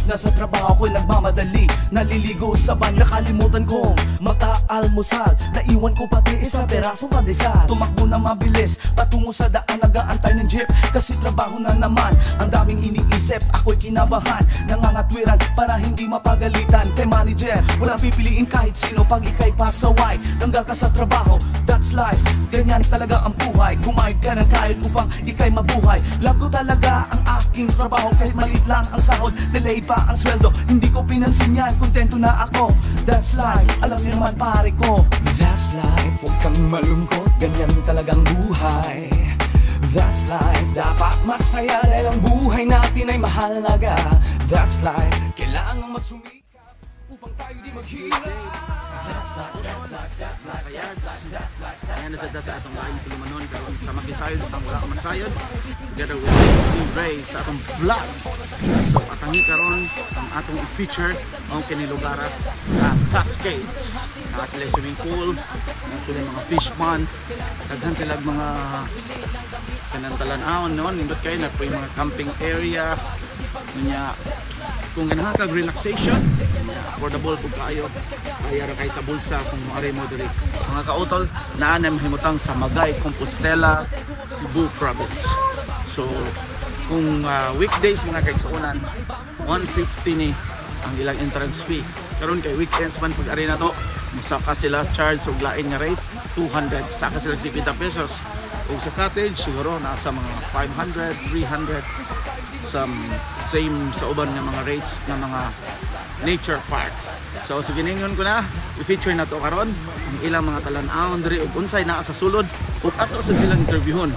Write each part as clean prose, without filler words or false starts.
Nasa trabaho ko'y nagmamadali, naliligo sa ban. Nakalimutan kong maka-almusal, naiwan ko pati isang perasong pandesal. Tumakbo na mabilis patungo sa daan, nag-aantay ng jeep kasi trabaho na naman. Ang daming iniisip, ako'y kinabahan, nangangatwiran para hindi mapagalitan kay manager. Walang pipiliin kahit sino pag ika'y pasaway, tanggal ka sa trabaho, that's life. Ganyan talaga ang buhay, kumayod ka ng kayod upang ika'y mabuhay. Love ko talaga ang aking trabaho, kahit maliit lang ang sahod, delay pa ang sweldo, hindi ko pinansin yan, kontento na ako. That's life, alam niyo naman pare ko. That's life, huwag kang malungkot, ganyan talagang buhay. That's life, dapat masaya dahil ang buhay natin ay mahalaga. That's life, kailangan magsumikap upang tayo di maghirap. That's life, that's life, that's life, that's life, that's life, that's Ayan na sa atong laing tulumanon karon sa Makisayod ang wala ka masayod together with si Ray sa atong vlog. So atangi karon ang atong i-feature ang kini lugar Cascades. Naa sila swimming pool, naa sila mga fish pond, daghan sila mga kanang talan-awon no, nindot kayo na po yung mga camping area. Unya kung ganahan kag relaxation, affordable pud kaayo, kaya ra kay sa bulsa kung moari mo diri. Mga kautol, naa na mahimutang sa Magay, Compostela, Cebu Province. So kung weekdays mga kaigsuonan, 150 ni ang ilang entrance fee. Karon kay weekends man pag ari na to, musaka sila charge og lain nga rate, 200, saka sila 50 pesos. Ug sa cottage siguro nasa mga 500, 300, some same sa uban nga mga rates nga mga nature park. So sige, ningon ko na, i-feature na to karon ang ilang mga talan-awon diri ug unsay naa sa sulod ug ato sa silang interviewon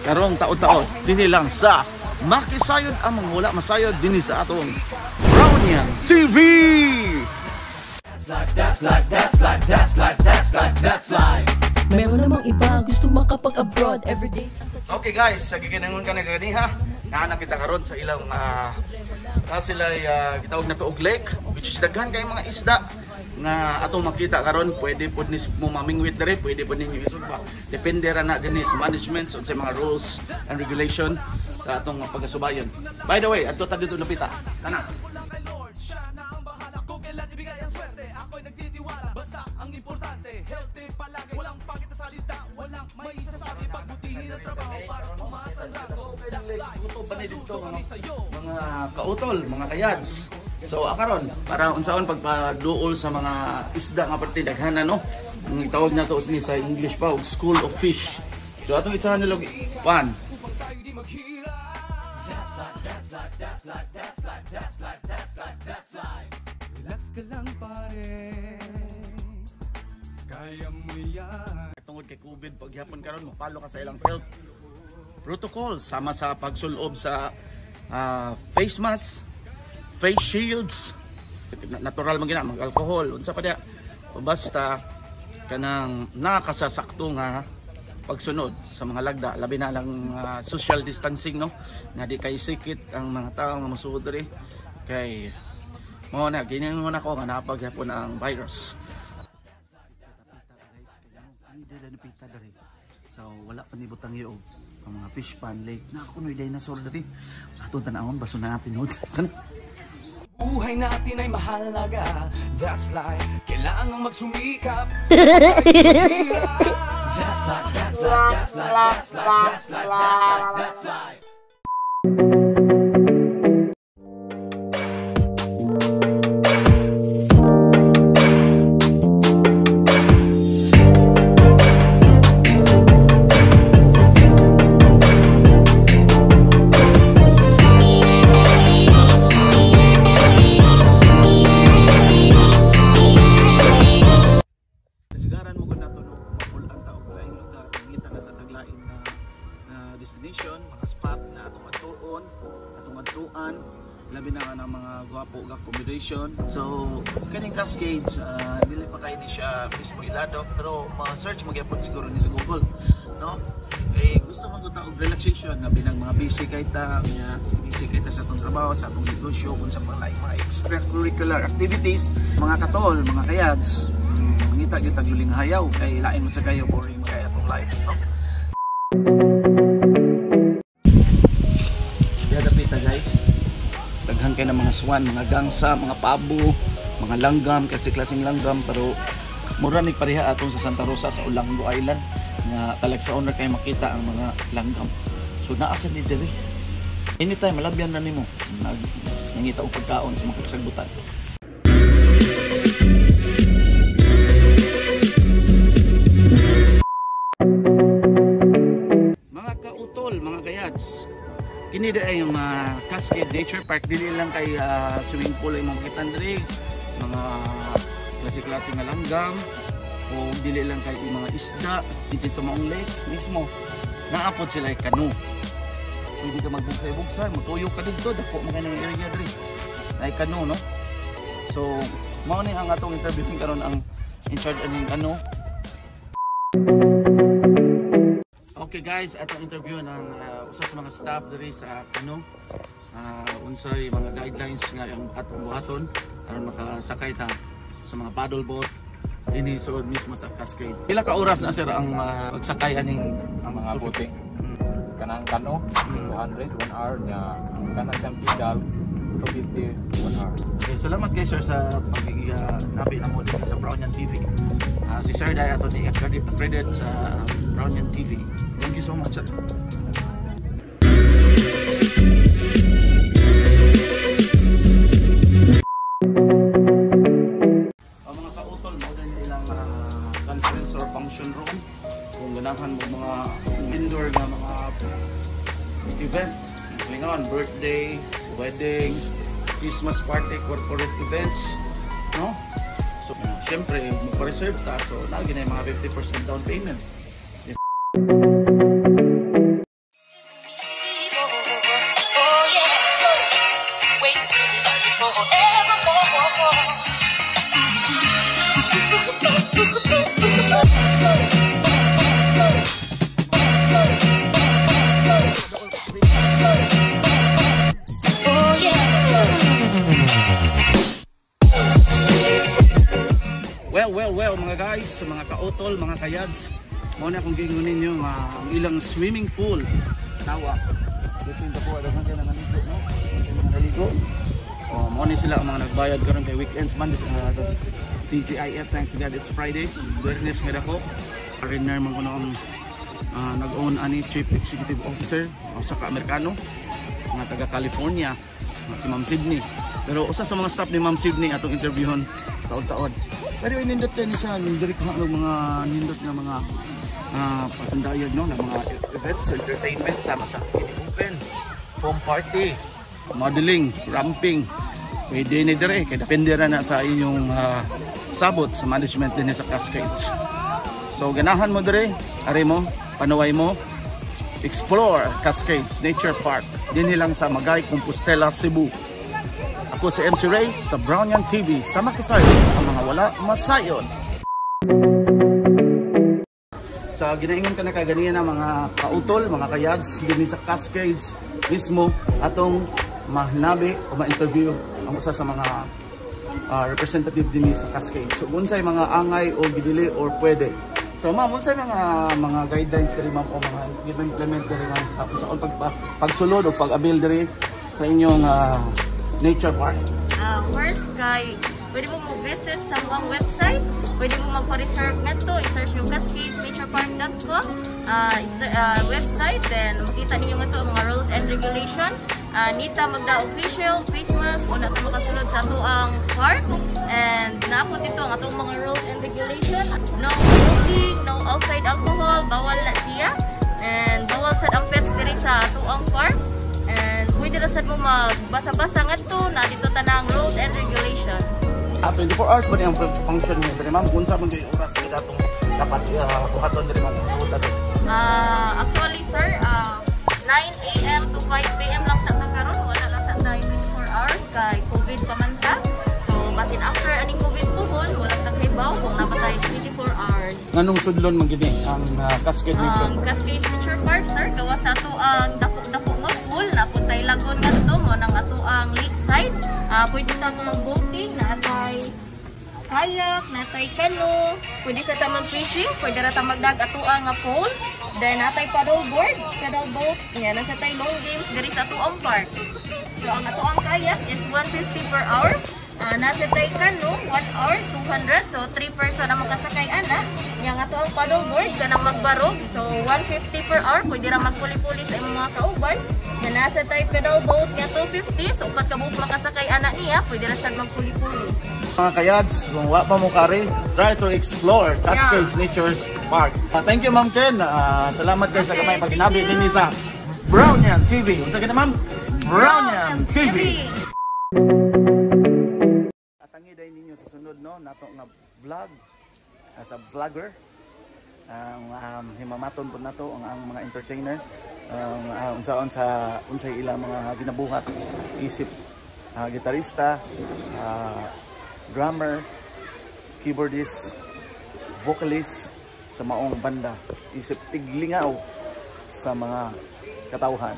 karong taod-taod dinhi lang sa Makisayod ang mga wala masayod dinhi sa atong Brownian TV. That's life, that's life, that's life, that's life, that's life, that's life. Meron namang iba gusto makapag-abroad everyday. Okay guys, sa giginangon ka na ganiha, naa kita karon sa ilang sila gitawag na to og lake, which is daghan kay mga isda nga atong makita karon. Pwede pod ni mo mamingwit diri, pwede pod ninyo isugba. Depende ra na gani sa management sa mga rules and regulation sa atong pagasubayon. By the way, adto ta dito napita. Kana. Mga kautol, mga kayads. So akaron para unsaon pagpaduol sa mga isda nga parte daghan no. Ang tawag na to ni sa English pa og school of fish. So atong itsahan nila pan. That's life, that's life, that's life, that's life, that's life, that's life, that's life. Relax ka lang pare, kaya mo yan. Tungod kay COVID paghapon karon mopalo ka sa ilang health protocol sama sa pagsulob sa face mask, face shields, natural man gina mag alcohol, unsa pa diya. Basta kanang nakasasakto nga pagsunod sa mga lagda, labi na lang social distancing no, nga di kay sikit ang mga tao nga mosuod diri kay mo na giningon ako nga napaghapon ang virus. So wala pa ni butang og ang mga fish pond lake na kunoy dinosaur diri. Atong tan-awon baso na natin. Buhay natin ay mahalaga. That's life, kailangan magsumikap. That's life, that's life, that's life, that's life, that's life, that's life, that's life. Sigaran mo gud nato no, mapulan ta og laing lugar, ngita na sa taglain na destination, mga spot na atong atuon, atong adtuan, labi na nga ng mga gwapo og accommodation. So kaning Cascades, dili pa kay ni siya mismo ilado, pero ma-search mo gyapon siguro ni sa Google, no? Kay gusto man gud ta og relaxation, labi nang mga busy kay ta, busy kay ta sa atong trabaho, sa atong negosyo, kung sa mga laing mga extracurricular activities, mga katol, mga kayads, mangita gyud tagluling hayaw kay lain man sa kayo, boring kay atong life, no? Diha dapita guys, daghan kay ng mga Mga swan, mga gangsa, mga pabo, mga langgam, kasi klaseng langgam, pero mura ni pareha atong sa Santa Rosa sa Olango Island nga talagsaon ra kay makita ang mga langgam. So naa sa ni diri. Anytime malabyan na nimo nag nangita og pagkaon sa mga kasagbutan. Mga kautol, mga kayads, kini ay yung Cascade Nature Park. Dili lang kay swimming pool ay mga makitan diri, mga klase-klase nga langgam, o dili lang kay mga isda dito sa maong lake mismo. Naapod sila ay kano. Pwede ka magbugsay-bugsay, mutuyo ka dito, dako man kay area diri. Ay kano, no? So, mao ni ang atong interview karon ang in charge aning kano. Okay guys, atong interview ng usa sa mga staff diri sa kano. Unsay mga guidelines nga ang atong buhaton aron makasakay ta sa mga paddle boat dinhi suod mismo sa Cascade. Pila ka oras na sir ang pagsakay aning ang mga bote? Kanang kano 200 1 hour nya, ang kanang siyang pedal 250 1 hour. Okay, salamat kay sir sa pagiging nabi namo dito sa Brownian TV. Si Sir Dai ato ni accredit sa Brownian TV. Thank you so much, sir. Ang mga kautol mo din ilang conference or function room kung ganahan mo mga indoor nga mga event, lingon, birthday, wedding, Christmas party, corporate events, no? So, siyempre, magpa-reserve ta, so lagi na yung mga 50% down payment. Oh yeah, wait till we love you forevermore. Oh yeah. Well, well, well, mga guys, mga kautol, mga kayads, mao na akong giingon ninyo nga ang ilang swimming pool. Tawa. Dito yung dako, daghan kayo nangaligo, no? Daghan kayo mga naligo. Oh, mao ni sila ang mga nagbayad karon kay weekends man TGIF, thanks to God it's Friday. Biyernes nga dako. Foreigner man kuno ang nag-own ani Chief Executive Officer usa ka Amerikano nga taga California, si Ma'am Sydney. Pero usa sa mga staff ni Ma'am Sydney atong interviewon taon-taon. Pero inindot ni siya, nindot ko ang mga nindot nga mga pasundayag, no, na mga events, entertainment sama sa open, foam party, modeling, ramping. Pwede ni dire kay depende ra na sa inyong sabot sa management dinhi sa Cascades. So ganahan mo dire, ari mo, panuway mo, explore Cascades Nature Park dinhi lang sa Magay, Compostela, Cebu. Ako si MC Ray sa Brownian TV. Sa makisayon ang mga wala masayon. Sa ginaingon ka na kaganiya na mga kautol, mga kayads dinhi sa Cascades mismo atong mahnabi o ma-interview ang usa sa mga representative dinhi sa Cascades. So unsay mga angay o gidili or pwede. So ma'am, unsay mga guidelines diri ma'am o mga gi-implement diri ma'am sa unsaon pagsulod o pag-avail diri sa inyong nature park? First kay pwede mo mo-visit sa among website, pwede mo magpa-reserve ngadto, i-search yung cascadesnaturepark.com website, then makita ninyo ngadto ang mga rules and regulation. Nita magda official face mask una ta makasulod sa ato ang park, and naapot dito ang atong mga rules and regulation. No smoking, no outside alcohol, bawal na siya, and bawal sad ang pets diri sa ato ang park. And pwede ra sad mo magbasa-basa ngadto na dito tanang rules and regulation. 24 hours ba ni ang function niya diri ma'am? Unsa man gyud oras gyud atong dapat buhaton diri ma'am suod ato? Actually sir, 9 AM to 5 PM lang sa karon, wala lang sa 24 hours kay COVID pa man ta. So basin after aning COVID pohon, wala ta kahibaw kung napatay 24 hours. Nganong sudlon man gyud ni ang Cascade Nature Ang Park? Cascade Nature Park sir, gawas sa ato ang dako-dako nga pool, napuntay lagon ngadto mo nang ato ang lakeside. Pwede sa mga boating, naatay kayak, natay canoe, pwede sa tamang fishing, pwede ra ta magdag ato ang nga pole. Then natay paddle board, paddle boat, nya nasa tay long games diri sa atuang park. So So ang ato ang kayak is 150 per hour. Nasa tay kano, 1 hour 200. So 3 person ang makasakay ana. Nya nga to ang paddleboard kanang magbarog. So 150 per hour, pwede ra magpuli-puli sa imong mga kauban. Nya nasa tay pedal boat nga 250. So upat ka buok makasakay ana niya, pwede ra sad magpuli-puli. Mga kayads, kung wa pa mo kari, try to explore Cascades Nature Park. Thank you, Ma'am Ken. Salamat kayo sa Okay, gamay thank paginabi you. dinhi sa Brownian TV. Unsa gani, Ma'am? Brownian TV. Atangi day ninyo sa sunod, no, nato nga vlog as a vlogger ang himamaton po nato ang mga entertainer ang unsaon sa unsay ilang mga ginabuhat isip gitarista, drummer, keyboardist, vocalist sa maong banda isip tiglingaw sa mga katawhan.